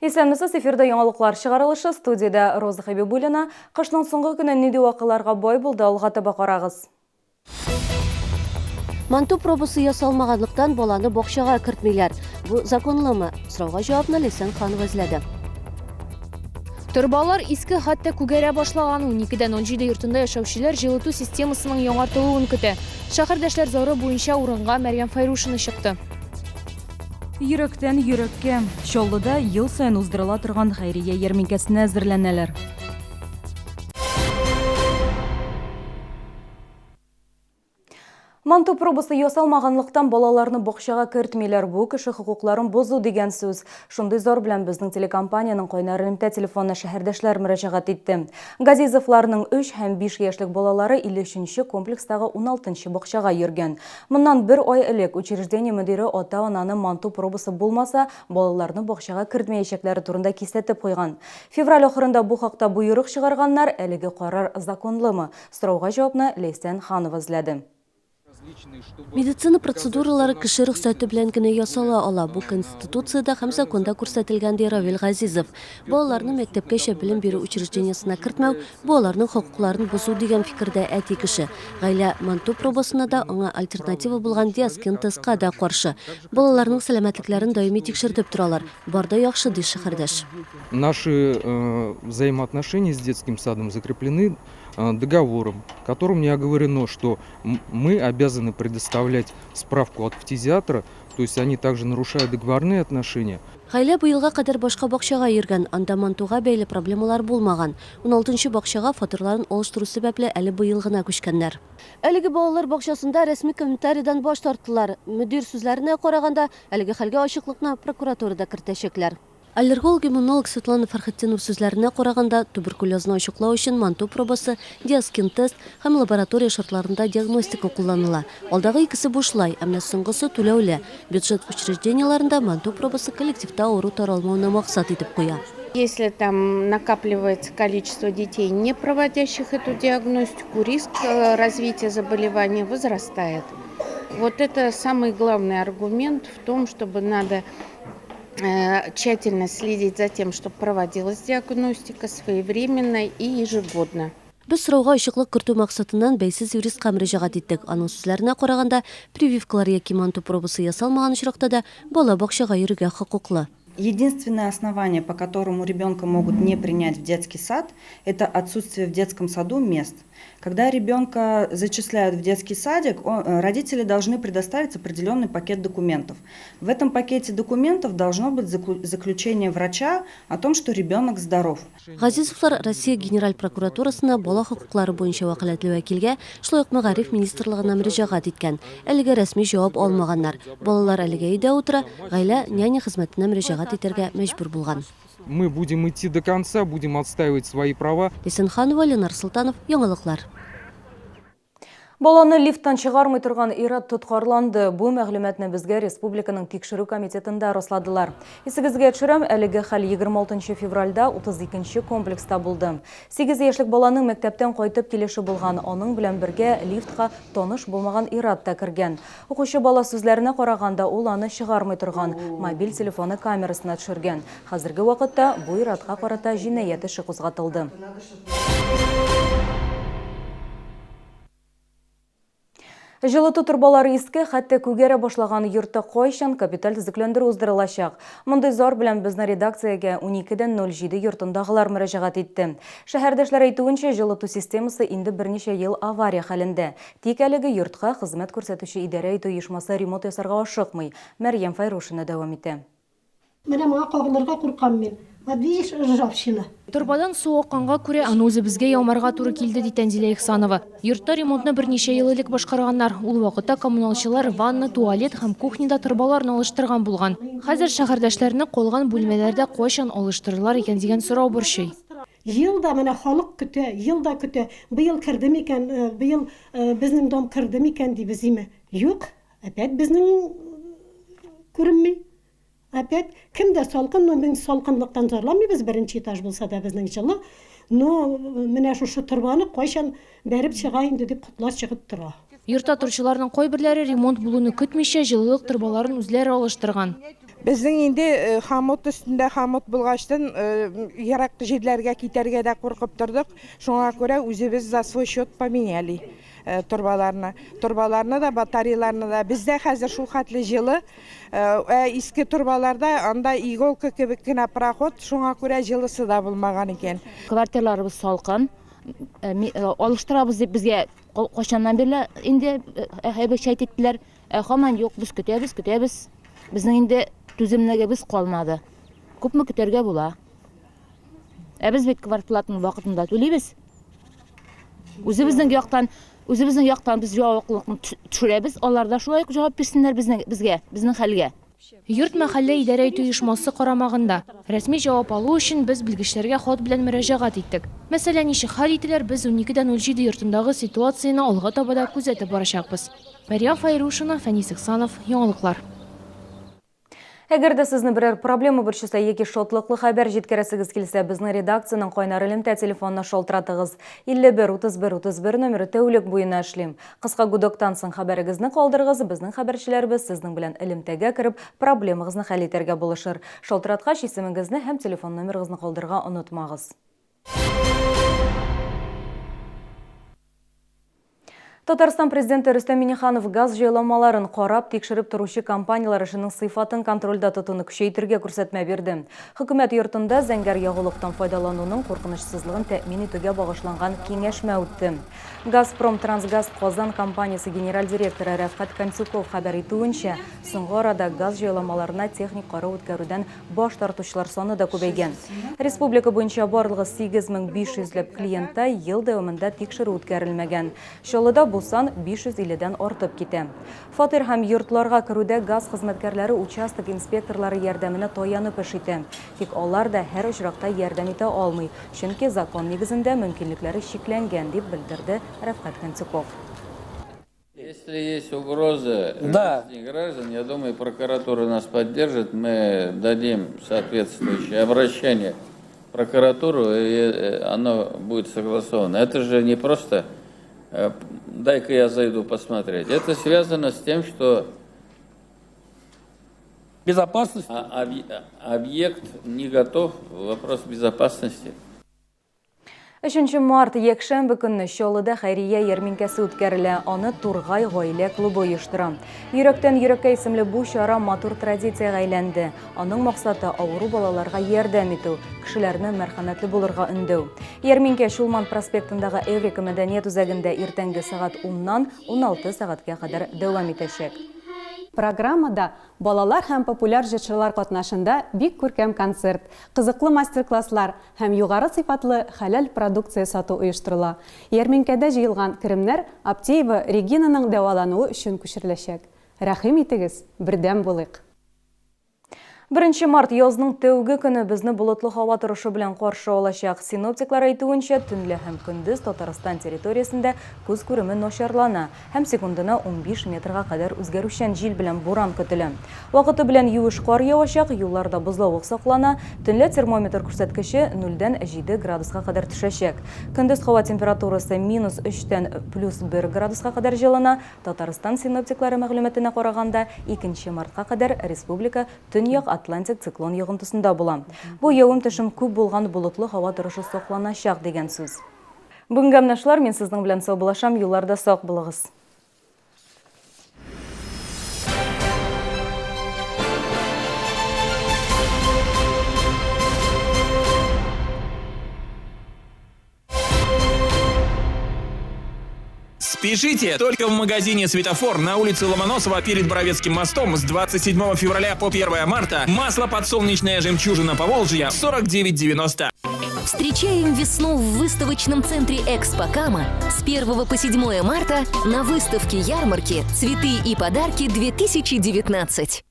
Исәнмесез, эфирда яңалыклар чыгарылышы, студиядә Роза Хәбибуллина. Кышның соңгы көне нинди вакыйларга бай булды, алга таба карагыз. Манту пробасы ясалмаганлыктан баланы бакчага кертмиләр. Бу законлымы? Сорауга җавапны Ләйсән Ханова эзләде. Торбалар иске, хәтта күгәрә башлаган. 12.07 йортында яшәүчеләр җылыту системасының яңартылуын көтә. Шәһәрдәшләр зары буенча урынга Мәрьям Фәйрушина чыкты. Йөрәктән йөрәккә. Чаллыда ел саен уздырыла торган хәйрия ярминкәсенә әзерләнәләр. Манту пробасы ясалмаганлыктан балаларны бакчага кертмиләр. Бу кеше хокукларын бозу дигән сүз. Шундый зар белән безнең телекомпаниянең кайнар элемтә телефонына шәһәрдәшләр мөрәҗәгать итте. Газизовларның 3 һәм 5 яшьлек балалары 53 нче комплекстагы 16 нчы бакчага йөргән. Моннан бер ай элек учреждение мөдире ата-ананы манту пробасы булмаса, балаларны бакчага кертмәячәкләре турында кисәтеп куйган. Февраль ахырында бу хакта боерык чыгарганнар, әлеге карар законлымы? Сорауга җавапны Ләйсән Ханова эзләде. Медицина процедуралары кеше рөхсәте белән генә ясала ала, бу Конституциядә һәм законда күрсәтелгән, ди Равил Газизов. Балаларны мәктәпкәчә белем бирү учреждениесенә кертмәү, бу аларның хокукларын бозу дигән фикердә әти кеше. Гаилә Манту пробасына да, аңа альтернатива булган Диаскин-тестка да каршы. Балаларның сәламәтлекләрен даими тикшертеп торалар. Бар да яхшы, ди шәһәрдәш. Наши взаимоотношения с детским садом закреплены договором, которым не оговорено, что мы обязаны предоставлять справку от фтизиатра, то есть они также нарушают договорные отношения. Гаилә быелга кадәр башка бакчага йөргән, анда мантуга бәйле проблемалар булмаган. Уналтынчы бакчага фатирларын алыштыру сәбәпле әле быел гына күчкәннәр. Әлеге балалар бакчасында рәсми комментарийдан баш тарттылар. Мөдир сүзләренә караганда, әлеге хәлгә ачыклыкны прокуратурада кертәчәкләр. Аллерголог-иммунолог Светлана Фәрхетдинова сүзләренә караганда, туберкулезны ачыклау өчен манту пробасы, диаскин-тест һәм лаборатория шартларында диагностика кулланыла. Алдагы икесе бушлай, ә менә соңгысы түләүле. Бюджет учреждениеләрендә манту пробасы коллективта авыру таралмауны максат итеп куя. Если там накапливается количество детей, не проводящих эту диагностику, риск э, развития заболевания возрастает. Вот это самый главный аргумент в том, чтобы надо Э, тщательно следить за тем, чтобы проводилась диагностика своевременно и ежегодно. Без сорауга ачыклык кертү максатыннан бәйсез юристка мөрәҗәгать иттек. Аның сүзләренә караганда, прививкалар яки манту пробасы ясалмаган очракта да бала бакчага йөрергә хокуклы. Единственное основание, по которому ребенка могут не принять в детский сад, это отсутствие в детском саду мест. Когда ребенка зачисляют в детский садик, э, родители должны предоставить определенный пакет документов. В этом пакете документов должно быть заключение врача о том, что ребенок здоров. Газизовлар Россия Генераль прокуратурасына бала хокуклары буенча вәкаләтле вәкилгә, шулай ук мәгариф министрлыгына мөрәҗәгать иткән. Әлегә рәсми җавап алмаганнар. Балалар әлегә өйдә утыра, гаилә няня хезмәтенә мөрәҗәгать итәргә мәҗбүр булган. Мы будем идти до конца, будем отстаивать свои права. Ләйсән Ленар Солтанов, Яңалыклар. Баланы лифттан чыгармый торган ир-ат тоткарланды. Бу мәгълүматны безгә республиканың тикшерү комитетында расладылар. Исегезгә төшерәм, әлеге хәл 26 февральдә 32 нче комплекста булды. 8 яшьлек баланың мәктәптән кайтып килеше булган, аның белән бергә лифтка таныш булмаган ир-ат та кергән. Укучы бала сүзләренә караганда, ул аны чыгармый торган, мобиль телефоны камерасына төшергән. Хәзерге вакытта бу ир-атка карата җинаять эше кузгатылды. Җылыту торбалары иске, хәтта күгәрә башлаган йортта кайчан капиталь төзекләндерү уздырылачак? Мондый зар белән безнең редакциягә 12.07 йортындагылар мөрәҗәгать итте. Шәһәрдәшләр әйтүенчә, җылыту системасы инде берничә ел авария хәлендә. Тик әлеге йортка хезмәт күрсәтүче идарә итү оешмасы ремонт ясарга ашыкмый. Мәрьям Фәйрушина дәвам итә. Менә моңа кагылырга куркам мин. Вот видишь, ржавчина. Торбадан су акканга күрә, аны үзебезгә ямарга туры килде, ди Тәнзилә Ихсанова. Йортта ремонтны берничә ел элек башкарганнар. Ул вакытта коммуналчылар ванна, туалет һәм кухняда торбаларны алыштырган булган. Хәзер шәһәрдәшләрне калган бүлмәләрдә кайчан алыштырырлар икән дигән сорау борчый. Ел да менә халык көтә, ел да көтә. Быел керде микән, быел безнең дом керде микән дибез, име. Юк, опять безнең күренми. Опять кемдә салкын, но мин салкынлыктан зарланмыйбыз, беренче этаж булса да безнең җылы. Но менә шушы торбаны кайчан бәреп чыга инде дип котлар чыгып тора. Йортта торучыларның кайберләре ремонт булуны көтмичә, җылылык торбаларын үзләре алыштырган. Безнең инде хомут өстендә хомут булгачтын, ерак җирләргә китәргә дә куркып тордык. Шуңа күрә үзебез за свой счет поменяли торбаларны. Торбаларны да, батарейларны да. Бездә хәзер шул хәтле җылы. Ә иске торбаларда анда иголка кебек кенә проход, шуңа күрә җылысы да булмаган икән. Квартираларыбыз салкын. Алыштырабыз дип безгә кайчаннан бирле инде обещать иттеләр. Ә һаман юк, без көтәбез, көтәбез. Безнең инде түземлегебез калмады. Күпме көтәргә була? Ә без бит квартплатаны вакытында түлибез. Үзебезнең яктан, үзебезнең яктан без җаваплылыкны төшерәбез, алар да шулай ук җавап бирсеннәр безнең безгә, безнең хәлгә. Йорт мәхәллә идарә итү оешмасы карамагында. Рәсми җавап алу өчен без белгечләргә хат белән мөрәҗәгать иттек. Мәсьәлә ничек хәл ителер, без 12.07 йортындагы ситуацияне алга таба да күзәтеп барачакбыз. Мәрьям Фәйрушина, Фәнис Ихсанов, Яңалыклар. Әгәр дә сезне берәр проблема борчыса яки шатлыклы хәбәр җиткерәсегез килсә, безнең редакциянең кайнар элемтә телефонына шалтыратыгыз. 51 31 31 номеры тәүлек буена эшли. Кыска гудоктан соң хәбәрегезне калдырыгыз, безнең хәбәрчеләребез сезнең белән элемтәгә кереп, проблемагызны хәл итәргә булышыр. Шалтыраткач, исемегезне һәм телефон номерыгызны калдырырга онытмагыз. Татарстан Президенты Рөстәм Миңнеханов газ җайламаларын карап, тикшереп торучы компанияләр эшенең сыйфатын контрольдә тотуны көчәйтергә күрсәтмә бирде. Хөкүмәт йортында зәңгәр ягулыктан файдалануның куркынычсызлыгын тәэмин итүгә багышланган киңәшмә үтте. Газпром трансгаз Казан компаниясе генераль директоры Рәфкать Кантюков хәбәр итүенчә, соңгы арада газ җайламаларына техник карау үткәрүдән баш тартучылар саны да күбәйгән. Республика буенча барлыгы 8500 ләп клиентта ел дәвамында тикшерү үткәрелмәгән. Чаллыда бу сан 550 дән артып китә. Фатир һәм йортларга керүдә газ хезмәткәрләре участок инспекторлары ярдәменә таянып эш итә. Тик алар да һәр очракта ярдәм итә алмый, чөнки закон нигезендә мөмкинлекләре чикләнгән, дип белдерде Рәфкать Кантюков. Если есть угроза да. жизни граждан, я думаю, прокуратура нас поддержит. Мы дадим соответствующее обращение в прокуратуру, и э, оно будет согласовано. Это же не просто э, дай-ка я зайду посмотреть. Это связано с тем, что Безопасность? А, объект не готов, вопрос безопасности. Өченче март, якшәмбе көнне Чаллыда хәйрия ярминкәсе үткәрелә. Аны Тургай гаилә клубы оештыра. Йөрәктән йөрәккә исемле бу чара матур традициягә әйләнде. Аның максаты авыру балаларга ярдәм итү, кешеләрне мәрхәмәтле булырга өндәү. Ярминкә Чулман проспектындагы Эврика мәдәният үзәгендә иртәнге сәгать уннан 16 сәгатькә кадәр дәвам итәчәк. Программада балалар һәм популяр җырчылар катнашында бик күркәм концерт, кызыклы мастер-класслар һәм югары сыйфатлы хәләл продукция сату оештырыла. Ярминкәдә җыелган керемнәр Аптеева Регинаның дәвалануы өчен күчереләчәк. Рәхим итегез, бердәм булыйк! Беренче март, язның тәүге көне безне болытлы һава торышы белән каршы алачак. Синоптиклар әйтүенчә, төнлә һәм көндез Татарстан территориясендә күз күреме начарлана һәм секундына 15 метрга кадәр үзгәрүчән җил белән буран көтелә. Вакыты белән юеш кар явачак, юлларда бозлавык саклана, төнлә термометр күрсәткече нульдән җиде градуска кадәр төшәчәк. Көндез һава температурасы минус өчтән плюс бер градуска кадәр җылына. Татарстан синоптиклары мәгълүматына караганда, икенче мартка кадәр республика Төньяк Атлантик циклон йогынтысында була. Бу явым-төшем күп булган болытлы һава торышы сакланачак дигән сүз. Бүгенгә менә шулар, мин сезнең белән саубуллашам, юлларда сак булыгыз. Спешите! Только в магазине «Светофор» на улице Ломоносова перед Боровецким мостом с 27 февраля по 1 марта масло подсолнечное «Жемчужина Поволжья» 49,90. Встречаем весну в выставочном центре «Экспо Кама» с 1 по 7 марта на выставке ярмарки «Цветы и подарки 2019».